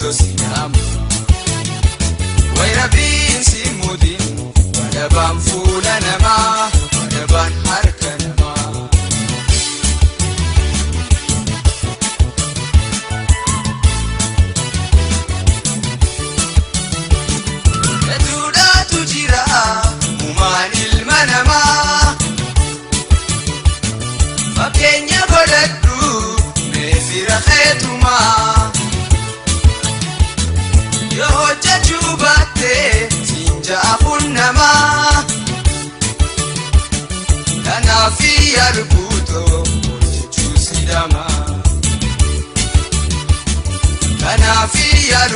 guutoo siidhama. Wayirabiin si muudin wadabaan fuula namaa wadabaan harka namaa. Hedduudhaatu jira uumaan ilma namaa. Fakkeenya godhadhu mee fira keetumaa. Yoo hojjechuu baatte siin ja'a kun namaa. Kanaaf yaadu guutoo hojjechuu sidhamaa. Kanaaf yaadu.